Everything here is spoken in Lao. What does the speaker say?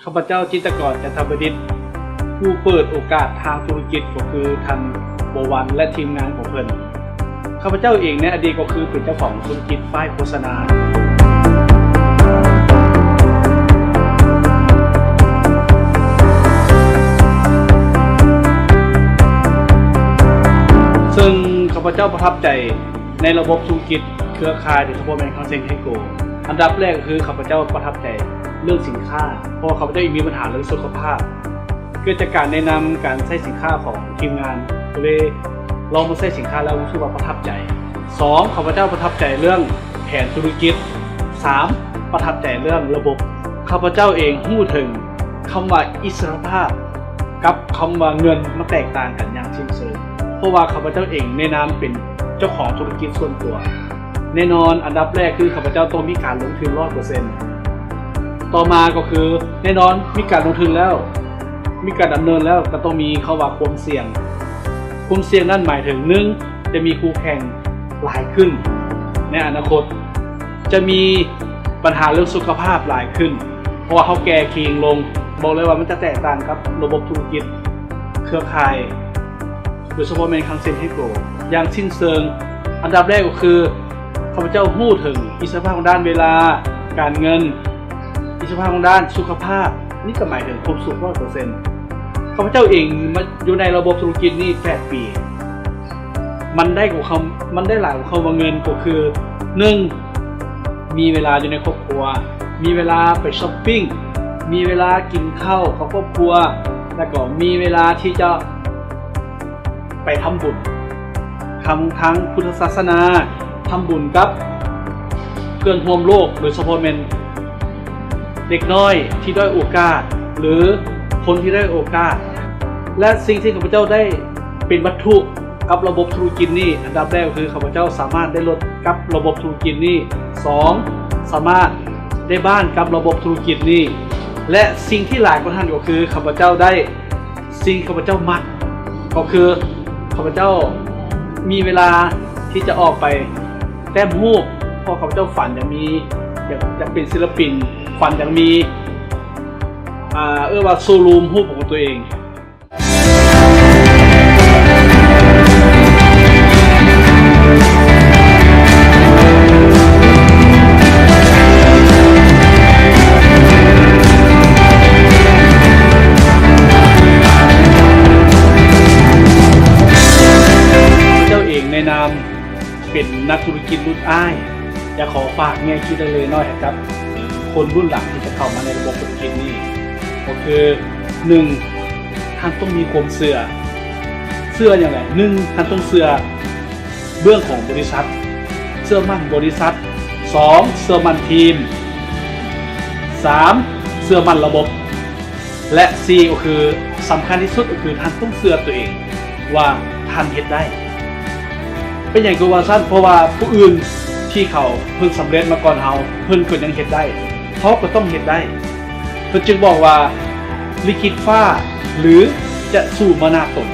ຂ້າພະເຈົ້າ ຈິດຕະກອນ ຈັນທະບະດິດ ຜູ້ເປີດໂອກາດທາງທຸລະກິດ ກໍຄືທ່ານ ບົວວັນ ແລະ ທີມງານຂອງເພິ່ນ. ຂ້າພະເຈົ້າເອງໃນອະດີດກໍຄືເປັນເຈົ້າຂອງທຸລະກິດປ້າຍໂຄສະນາ ເຊິ່ງຂ້າພະເຈົ້າປະທັບໃຈໃນລະບົບທຸລະກິດເຄືອຂ່າຍ ໂດຍສະເພາະແມ່ນຄັງເຊັນເທກໂກ. ອັນດັບແລກກໍຄືຂ້າພະເຈົ້າປະທັບໃຈເລື່ອງສິນຄ້າ ເພາະວ່າຂ້າພະເຈົ້າເອງມີບັນຫາເລື່ອງສຸຂະພາບ ເກີດຈາກການແນະນຳການໃຊ້ສິນຄ້າຂອງທີມງານ ກໍເລີຍລອງມາໃຊ້ສິນຄ້າແລ້ວຮູ້ສຶກວ່າປະທັບໃຈ. ສອງ ຂ້າພະເຈົ້າປະທັບໃຈເລື່ອງແຜນທຸລະກິດ. ສາມ ປະທັບໃຈເລື່ອງລະບົບ. ຂ້າພະເຈົ້າເອງຮູ້ເຖິງຄຳວ່າອິດສະຫຼະພາບກັບຄຳວ່າເງິນ ມັນແຕກຕ່າງກັນຢ່າງສິ້ນເຊີງ ເພາະວ່າຂ້າພະເຈົ້າເອງໃນນາມເປັນເຈົ້າຂອງທຸລະກິດສ່ວນຕົວ. ແນ່ນອນ ອັນດັບແລກຄືຂ້າພະເຈົ້າຕ້ອງມີການລົງທຶນຮ້ອຍເປີເຊັນ. ຕໍ່ມາກໍຄື ແນ່ນອນ ມີການລົງທຶນແລ້ວ ມີການດຳເນີນແລ້ວ ກໍຕ້ອງມີຄຳວ່າຄວາມສ່ຽງ. ຄວາມສ່ຽງນັ້ນໝາຍເຖິງ ໜຶ່ງ ຈະມີຄູ່ແຂ່ງຫຼາຍຂຶ້ນໃນອະນາຄົດ, ຈະມີບັນຫາເລື່ອງສຸຂະພາບຫຼາຍຂຶ້ນ ເພາະວ່າເຮົາແກ່ຄີງລົງ. ບອກເລີຍວ່າມັນຈະແຕກຕ່າງກັບລະບົບທຸລະກິດເຄືອຂ່າຍ ໂດຍສະເພາະແມ່ນຄັງເຊັນເທກໂກ ຢ່າງສິ້ນເຊີງ. ອັນດັບແລກກໍຄື ຂ້າພະເຈົ້າຮູ້ເຖິງອິດສະຫຼະພາບທາງດ້ານເວລາ, ການເງິນ, ອິດສະຫຼະພາບທາງດ້ານສຸຂະພາບ, ນີ້ກໍໝາຍເຖິງຄວາມສຸກຮ້ອຍເປີເຊັນ. ຂ້າພະເຈົ້າເອງມາຢູ່ໃນລະບົບທຸລະກິດນີ້ແປດປີ, ມັນໄດ້ກວ່າຄຳ, ມັນໄດ້ຫຼາຍກວ່າຄຳວ່າເງິນ ກໍຄື ໜຶ່ງ ມີເວລາຢູ່ໃນຄອບຄົວ, ມີເວລາໄປຊັອບປິງ, ມີເວລາກິນເຂົ້າກັບຄອບຄົວ, ແລ້ວກໍມີເວລາທີ່ຈະ ໄປທຳບຸນທາງ, ທາງພຸດທະສາສະໜາ, ທຳບຸນກັບເພື່ອນຮ່ວມໂລກ, ໂດຍສະເພາະແມ່ນເດັກນ້ອຍທີ່ດ້ອຍໂອກາດ ຫຼື ຄົນທີ່ດ້ອຍໂອກາດ. ແລະ ສິ່ງທີ່ຂ້າພະເຈົ້າໄດ້ເປັນວັດຖຸກັບລະບົບທຸລະກິດນີ້, ອັນດັບແລກກໍຄືຂ້າພະເຈົ້າສາມາດໄດ້ລົດກັບລະບົບທຸລະກິດນີ້, ສອງ ສາມາດໄດ້ບ້ານກັບລະບົບທຸລະກິດນີ້ ແລະ ສິ່ງທີ່ຫຼາຍກວ່ານັ້ນກໍຄືຂ້າພະເຈົ້າໄດ້ ສິ່ງທີ່ຂ້າພະເຈົ້າມັກກໍຄື ຂ້າພະເຈົ້າມີເວລາທີ່ຈະອອກໄປແຕ້ມຮູບ, ເພາະຂ້າພະເຈົ້າຝັນຢາກມີ, ຢາກ, ຢາກເປັນສິນລະປິນ, ຝັນຢາກມີ, ອ່າ, ເອີ້ນວ່າໂຊຣູມຮູບຂອງຕົວເອງ. ເຈົ້າເອງໃນນາມເປັນນັກທຸລະກິດລຸ້ນອ້າຍ ຢາກຂໍຝາກແງ່ຄິດເລັກໆນ້ອຍໆໃຫ້ກັບຄົນລຸ້ນຫຼັງທີ່ຈະເຂົ້າມາໃນລະບົບທຸລະກິດນີ້ ກໍຄື ໜຶ່ງ ທ່ານຕ້ອງມີຄວາມເຊື່ອ. ເຊື່ອຫຍັງແຫຼະ? ໜຶ່ງ ທ່ານຕ້ອງເຊື່ອເບື້ອງຂອງບໍລິສັດ, ເຊື່ອໝັ້ນບໍລິສັດ. ສອງ ເຊື່ອໝັ້ນທີມ. ສາມ ເຊື່ອໝັ້ນລະບົບ. ແລະ ສີ່ ກໍຄືສຳຄັນທີ່ສຸດ ກໍຄືທ່ານຕ້ອງເຊື່ອຕົວເອງວ່າທ່ານເຮັດໄດ້. ເປັນຫຍັງຄືວ່າຊັ້ນ? ເພາະວ່າຜູ້ອື່ນທີ່ເຂົາເພິ່ນສຳເລັດມາກ່ອນເຮົາ, ເພິ່ນກໍຍັງເຮັດໄດ້, ເຮົາກໍຕ້ອງເຮັດໄດ້. ເພິ່ນຈຶ່ງບອກວ່າ ລິຂິດຟ້າ ຫຼື ຈະສູ້ມານາຕົນ.